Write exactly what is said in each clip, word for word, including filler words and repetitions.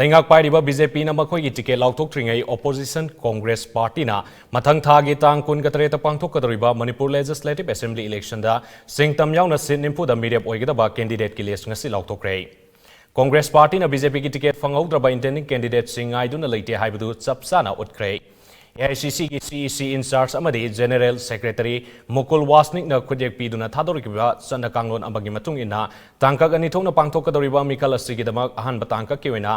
ꯂꯩꯉꯥꯛ ꯄꯥꯏꯔꯤꯕ B J ꯄꯤꯅ ꯃꯈꯣꯏꯒꯤ ꯇꯤꯀꯦꯠ ꯂꯥꯎꯊꯣꯛꯇ꯭ꯔꯤꯉꯩ opposition Congress Partyꯅ ꯃꯊꯪ ꯊꯥꯒꯤ ꯇꯥꯡ ꯀꯨꯟꯒ ꯇꯔꯦꯠꯇ ꯄꯥꯡꯊꯣꯛꯀꯗꯧꯔꯤꯕ ꯃꯅꯤꯄꯨꯔ Legislative Assembly electionꯗ ꯁꯤꯡꯇꯝ ꯌꯥꯎꯅ seat ꯅꯤꯐꯨꯗ ꯃꯤꯔꯦꯞ ꯑꯣꯏꯒꯗꯕ candidateꯀꯤ list ꯉꯁꯤ ꯂꯥꯎꯊꯣꯛꯈ꯭ꯔꯦ꯫ Congress Partyꯅ ꯕꯤ ꯖꯦ ꯄꯤꯒꯤ ꯇꯤꯀꯦꯠ ꯐꯪꯍꯧꯗ꯭ꯔꯕ intending candidateꯁꯤꯡ ꯉꯥꯏꯗꯨꯅ ꯂꯩꯇꯦ ꯍꯥꯏꯕꯗꯨ ꯆꯞ ꯆꯥꯅ ꯎꯠꯈ꯭ꯔꯦ꯫ ꯑꯦ ꯑꯥꯏ ꯁꯤ ꯁꯤꯒꯤ C E C in charge ꯑꯃꯗꯤ General Secretary ꯃꯨꯀꯨꯜ ꯋꯥꯁꯅꯤꯛꯅ ꯈꯨꯠꯌꯦꯛ ꯄꯤꯗꯨꯅ ꯊꯥꯗꯣꯔꯛꯈꯤꯕ ꯆꯠꯅ ꯀꯥꯡꯂꯣꯟ ꯑꯃꯒꯤ ꯃꯇꯨꯡ ꯏꯟꯅ, ꯇꯥꯡꯀꯛ ꯑꯅꯤ ꯊꯣꯛꯅ ꯄꯥꯡꯊꯣꯛꯀꯗꯧꯔꯤꯕ ꯃꯤꯈꯜ ꯑꯁꯤꯒꯤꯗꯃꯛ ꯑꯍꯥꯟꯕ ꯇꯥꯡꯀꯛꯀꯤ ꯑꯣꯏꯅ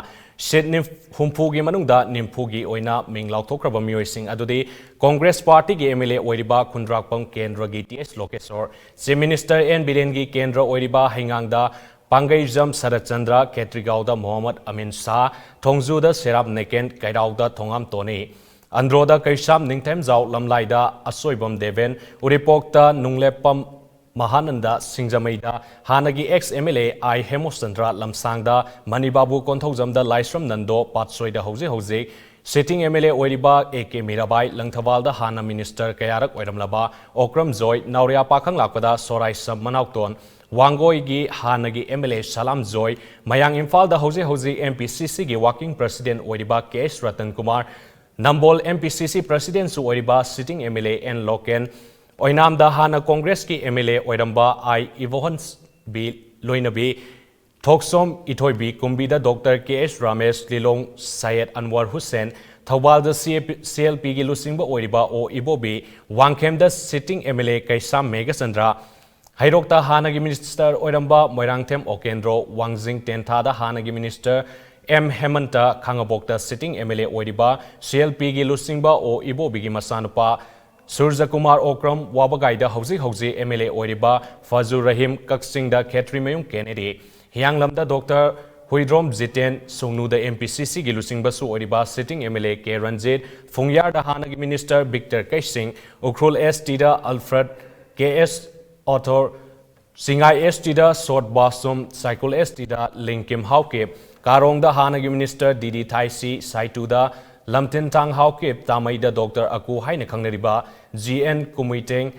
seat ꯅꯤꯐ-, ꯍꯨꯝꯐꯨꯒꯤ ꯃꯅꯨꯡꯗ ꯅꯤꯐꯨꯒꯤ ꯑꯣꯏꯅ ꯃꯤꯡ ꯂꯥꯎꯊꯣꯛꯈ꯭ꯔꯕ ꯃꯤꯑꯣꯏꯁꯤꯡ ꯑꯗꯨꯗꯤ Congress Partyꯒꯤ M L A ꯑꯣꯏꯔꯤꯕ ꯈꯨꯟꯗ꯭ꯔꯥꯛꯄꯝ ꯀꯦꯟꯗ꯭ꯔꯒꯤ T S Lokeshwar, Chief Minister N ꯕꯤꯔꯦꯟꯒꯤ ꯀꯦꯟꯗ꯭ꯔ ꯑꯣꯏꯔꯤꯕ ꯍꯩꯉꯥꯡꯗ ꯄꯥꯡꯒꯩꯖꯝ ꯁꯔꯠꯆꯟꯗ꯭ꯔ, ꯈꯦꯇ꯭ꯔꯤꯒꯥꯎꯗ ꯃꯣꯍꯝꯃꯗ ꯑꯃꯤꯟ ꯁꯥꯍ, ꯊꯣꯡꯖꯨꯗ ꯁꯦꯔꯥꯞ ꯅꯦꯀꯦꯟ, ꯀꯩꯔꯥꯎꯗ ꯊꯣꯉꯥꯝ ꯇꯣꯅꯤ, ꯑꯟꯗ꯭ꯔꯣꯗ ꯀꯩꯁꯥꯝ ꯅꯤꯡꯊꯦꯝꯖꯥꯎ, ꯂꯝꯂꯥꯏꯗ ꯑꯁꯣꯏꯕꯝ ꯗꯦꯕꯦꯟ, ꯎꯔꯤꯄꯣꯛꯇ ꯅꯨꯡꯂꯦꯞꯄꯝ ꯃꯍꯥꯅꯟꯗ, ꯁꯤꯡꯖꯃꯩꯗ ꯍꯥꯟꯅꯒꯤ ex M L A ꯑꯥꯏ ꯍꯦꯃꯣꯆꯟꯗ꯭ꯔ, ꯂꯝꯁꯥꯡꯗ ꯃꯅꯤꯕꯥꯕꯨ, ꯀꯣꯟꯊꯧꯖꯝꯗ ꯂꯥꯏꯁ꯭ꯔꯝ ꯅꯟꯗꯣ, ꯄꯥꯠꯁꯣꯏꯗ ꯍꯧꯖꯤꯛ ꯍꯧꯖꯤꯛ sitting M L A ꯑꯣꯏꯔꯤꯕ ꯑꯦ ꯀꯦ ꯃꯤꯔꯥꯕꯥꯏ, ꯂꯪꯊꯕꯥꯜꯗ ꯍꯥꯟꯅ minister ꯀꯌꯥꯔꯛ ꯑꯣꯏꯔꯝꯂꯕ ꯑꯣꯀ꯭ꯔꯝ ꯖꯣꯏ, ꯅꯥꯎꯔꯤꯌꯥ ꯄꯥꯈꯪ ꯂꯥꯛꯄꯗ ꯁꯣꯔꯥꯏꯁꯝ ꯃꯅꯥꯎꯇꯣꯟ, ꯋꯥꯡꯒꯣꯏꯒꯤ ꯍꯥꯟꯅꯒꯤ M L A ꯁꯂꯥꯝ ꯖꯣꯏ, ꯃꯌꯥꯡ ꯏꯝꯐꯥꯜꯗ ꯍꯧꯖꯤꯛ ꯍꯧꯖꯤꯛ M P C Cꯒꯤ working president ꯑꯣꯏꯔꯤꯕ ꯀꯦ ꯑꯦꯁ ꯔꯇꯟ ꯀꯨꯃꯥꯔ, ꯅꯝꯕꯣꯜ M P C C presidentꯁꯨ ꯑꯣꯏꯔꯤꯕ sitting M L A N Loken, ꯑꯣꯏꯅꯥꯝꯗ ꯍꯥꯟꯅ Congressꯀꯤ M L A ꯑꯣꯏꯔꯝꯕ ꯑꯥꯏ ꯏꯕꯣꯍꯟ ꯕꯤ ꯂꯣꯏꯅꯕꯤ, ꯊꯣꯛꯁꯣꯝ ꯏꯊꯣꯏꯕꯤ, ꯀꯨꯝꯕꯤꯗ ꯗꯣꯛꯇꯔ ꯀꯦ ꯑꯦꯁ ꯔꯥꯃꯦꯁ, ꯂꯤꯂꯣꯡ ꯁꯌꯦꯗ ꯑꯟꯋꯔ ꯍꯨꯁꯦꯟ, ꯊꯧꯕꯥꯜꯗ ꯁꯤ ꯑꯦ ꯄꯤ, ꯁꯤ ꯑꯦꯜ ꯄꯤꯒꯤ ꯂꯨꯆꯤꯡꯕ ꯑꯣꯏꯔꯤꯕ ꯑꯣ ꯏꯕꯣꯕꯤ, ꯋꯥꯡꯈꯦꯝꯗ sitting M L A ꯀꯩꯁꯥꯝ ꯃꯦꯘꯆꯟꯗ꯭ꯔ, ꯍꯩꯔꯣꯛꯇ ꯍꯥꯟꯅꯒꯤ minister ꯑꯣꯏꯔꯝꯕ ꯃꯣꯏꯔꯥꯡꯊꯦꯝ ꯑꯣꯀꯦꯟꯗ꯭ꯔꯣ, ꯋꯥꯡꯖꯤꯡ ꯇꯦꯟꯊꯥꯗ ꯍꯥꯟꯅꯒꯤ minister ꯑꯦꯝ ꯍꯦꯃꯟꯇ, ꯈꯥꯉꯕꯣꯛꯇ sitting M L A ꯑꯣꯏꯔꯤꯕ ꯁꯤ ꯑꯦꯜ ꯄꯤꯒꯤ ꯂꯨꯆꯤꯡꯕ ꯑꯣ ꯏꯕꯣꯕꯤꯒꯤ ꯃꯆꯥꯅꯨꯄꯥ ꯁꯨꯔꯖꯀꯨꯃꯥꯔ ꯑꯣꯀ꯭ꯔꯝ, ꯋꯥꯕꯒꯥꯏꯗ ꯍꯧꯖꯤꯛ ꯍꯧꯖꯤꯛ M L A ꯑꯣꯏꯔꯤꯕ ꯐꯖꯨꯔ ꯔꯍꯤꯝ, ꯀꯛꯆꯤꯡꯗ ꯈꯦꯇ꯭ꯔꯤꯃꯌꯨꯝ ꯀꯦꯅꯦꯗꯤ, ꯍꯤꯌꯥꯡꯂꯝꯗ ꯗꯣꯛꯇꯔ ꯍꯨꯏꯗ꯭ꯔꯣꯝ ꯖꯤꯇꯦꯟ, ꯁꯨꯡꯅꯨꯗ M P C Cꯒꯤ ꯂꯨꯆꯤꯡꯕꯁꯨ ꯑꯣꯏꯔꯤꯕ sitting M L A ꯀꯦ ꯔꯟꯖꯤꯠ, ꯐꯨꯡꯌꯥꯔꯗ ꯍꯥꯟꯅꯒꯤ minister Victor Keishing, Ukhrul S ꯇꯤꯗ Alfred K S Athor, Chingai S ꯇꯤꯗ ꯁꯣꯠ ꯕꯥꯁꯨꯝ, ꯁꯥꯏꯀꯨꯜ ꯑꯦꯁ ꯇꯤꯗ ꯂꯤꯡꯀꯤꯝ ꯍꯥꯎꯀꯤꯞ, ꯀꯥꯔꯣꯡꯗ ꯍꯥꯟꯅꯒꯤ minister ꯗꯤ ꯗꯤ ꯊꯥꯏꯁꯤ, ꯁꯥꯏꯇꯨꯗ ꯂꯝꯊꯤꯟꯊꯥꯡ ꯍꯥꯎꯀꯤꯞ, ꯇꯥꯃꯩꯗ ꯗꯣꯛꯇꯔ ꯑꯀꯨ ꯍꯥꯏꯅ ꯈꯪꯅꯔꯤꯕ G N Kumuiteng,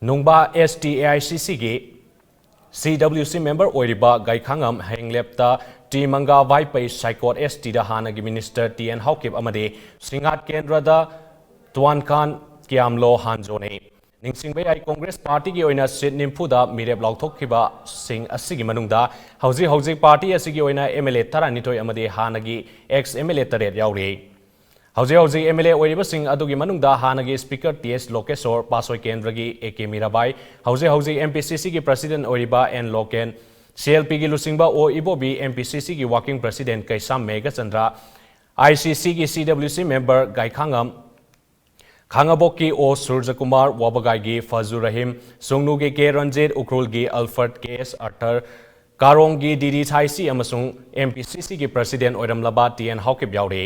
Nungba S T A I C ꯁꯤꯒꯤ ꯁꯤ ꯗꯕ꯭ꯂꯤꯎ ꯁꯤ member ꯑꯣꯏꯔꯤꯕ ꯒꯥꯏꯈꯥꯉꯝ, ꯍꯌꯦꯡꯂꯦꯞꯇ ꯇꯤ ꯃꯪꯒꯥ ꯚꯥꯏꯄꯩ ꯁꯥꯏꯀꯣꯠ ꯑꯦꯁ ꯇꯤꯗ ꯍꯥꯟꯅꯒꯤ ꯃꯤꯅꯤꯁꯇꯔ ꯇꯤ ꯑꯦꯟ ꯍꯥꯎꯀꯤꯞ ꯑꯃꯗꯤ ꯁꯤꯡꯍꯥꯠ ꯀꯦꯟꯗ꯭ꯔꯗ ꯇ꯭ꯋꯥꯟꯈꯥꯟ ꯀ꯭ꯌꯥꯝꯂꯣ ꯍꯥꯟꯖꯣꯅꯤ꯫ ꯅꯤꯡꯁꯤꯡꯕ ꯌꯥꯏ, ꯀꯣꯡꯒ꯭ꯔꯦꯁ ꯄꯥꯔꯇꯤꯒꯤ ꯑꯣꯏꯅ ꯁꯤꯠ ꯅꯤꯐꯨꯗ ꯃꯤꯔꯦꯞ ꯂꯥꯎꯊꯣꯛꯈꯤꯕꯁꯤꯡ ꯑꯁꯤꯒꯤ ꯃꯅꯨꯡꯗ ꯍꯧꯖꯤꯛ ꯍꯧꯖꯤꯛ ꯄꯥꯔꯇꯤ ꯑꯁꯤꯒꯤ ꯑꯣꯏꯅ ꯑꯦꯝ ꯑꯦꯜ ꯑꯦ ꯇꯔꯥꯅꯤꯊꯣꯏ ꯑꯃꯗꯤ ꯍꯥꯟꯅꯒꯤ ꯑꯦꯛꯁ ꯑꯦꯝ ꯑꯦꯜ ꯑꯦ ꯇꯔꯦꯠ ꯌꯥꯎꯔꯤ꯫ ꯍꯧꯖꯤꯛ ꯍꯧꯖꯤꯛ ꯑꯦꯝ ꯑꯦꯜ ꯑꯦ ꯑꯣꯏꯔꯤꯕꯁꯤꯡ ꯑꯗꯨꯒꯤ ꯃꯅꯨꯡꯗ ꯍꯥꯟꯅꯒꯤ ꯁ꯭ꯄꯤꯀꯔ ꯇꯤ ꯑꯦꯁ ꯂꯣꯀꯦꯁꯣꯔ, ꯄꯥꯠꯁꯣꯏ ꯀꯦꯟꯗ꯭ꯔꯒꯤ ꯑꯦ ꯀꯦ ꯃꯤꯔꯥꯕꯥꯏ, ꯍꯧꯖꯤꯛ ꯍꯧꯖꯤꯛ ꯑꯦꯝ ꯄꯤ ꯁꯤ ꯁꯤꯒꯤ ꯄ꯭ꯔꯁꯤꯗꯦꯟꯠ ꯑꯣꯏꯔꯤꯕ ꯑꯦꯟ ꯂꯣꯀꯦꯟ, ꯁꯤ ꯑꯦꯜ ꯄꯤꯒꯤ ꯂꯨꯆꯤꯡꯕ ꯑꯣ ꯏꯕꯣꯕꯤ, ꯑꯦꯝ ꯄꯤ ꯁꯤ ꯁꯤꯒꯤ ꯋꯥꯔꯀꯤꯡ ꯄ꯭ꯔꯁꯤꯗꯦꯟꯠ ꯀꯩꯁꯥꯝ ꯃꯦꯘꯆꯟꯗ꯭ꯔ, ꯑꯥꯏ ꯁꯤ ꯁꯤꯒꯤ ꯁꯤ ꯗꯕ꯭ꯂ꯭ꯌꯨ ꯁꯤ ꯃꯦꯝꯕꯔ ꯒꯥꯏꯈꯥꯉꯝ, ꯈꯥꯉꯕꯣꯛꯀꯤ ꯑꯣ ꯁꯨꯔꯖꯀꯨꯃꯥꯔ, ꯋꯥꯕꯒꯥꯏꯒꯤ ꯐꯖꯨ ꯔꯍꯤꯝ, ꯁꯨꯡꯅꯨꯒꯤ ꯀꯦ ꯔꯟꯖꯤꯠ, ꯎꯈ꯭ꯔꯨꯜꯒꯤ ꯑꯜꯐ꯭ꯔꯦꯗ ꯀꯦ ꯑꯦꯁ ꯑꯥꯔꯊꯔ, ꯀꯥꯔꯣꯡꯒꯤ ꯗꯤ ꯗꯤ ꯊꯥꯏꯁꯤ ꯑꯃꯁꯨꯡ ꯑꯦꯝ ꯄꯤ ꯁꯤ ꯁꯤꯒꯤ ꯄ꯭ꯔꯁꯤꯗꯦꯟꯠ ꯑꯣꯏꯔꯝꯂꯕ ꯇꯤ ꯑꯦꯟ ꯍꯥꯎꯀꯤꯞ ꯌꯥꯎꯔꯤ꯫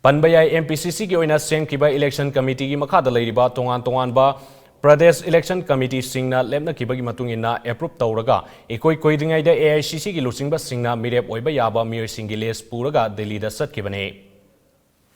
ꯄꯟꯕ ꯌꯥꯏ, ꯑꯦꯝ ꯄꯤ ꯁꯤ ꯁꯤꯒꯤ ꯑꯣꯏꯅ ꯁꯦꯝꯈꯤꯕ ꯏꯂꯦꯛꯁꯟ ꯀꯃꯤꯇꯤꯒꯤ ꯃꯈꯥꯗ ꯂꯩꯔꯤꯕ ꯇꯣꯉꯥꯟ ꯇꯣꯉꯥꯟꯕ ꯄ꯭ꯔꯗꯦꯁ ꯏꯂꯦꯛꯁꯟ ꯀꯃꯤꯇꯤꯁꯤꯡꯅ ꯂꯦꯞꯅꯈꯤꯕꯒꯤ ꯃꯇꯨꯡ ꯏꯟꯅ ꯑꯦꯄ꯭ꯔꯨꯞ ꯇꯧꯔꯒ ꯏꯀꯨꯏ ꯀꯨꯏꯗ꯭ꯔꯤꯉꯩꯗ ꯑꯦ ꯑꯥꯏ ꯁꯤ ꯁꯤꯒꯤ ꯂꯨꯆꯤꯡꯕꯁꯤꯡꯅ ꯃꯤꯔꯦꯞ ꯑꯣꯏꯕ ꯌꯥꯕ ꯃꯤꯑꯣꯏꯁꯤꯡꯒꯤ ꯂꯤꯁ ꯄꯨꯔꯒ ꯗꯤꯜꯂꯤꯗ ꯆꯠꯈꯤꯕꯅꯤ꯫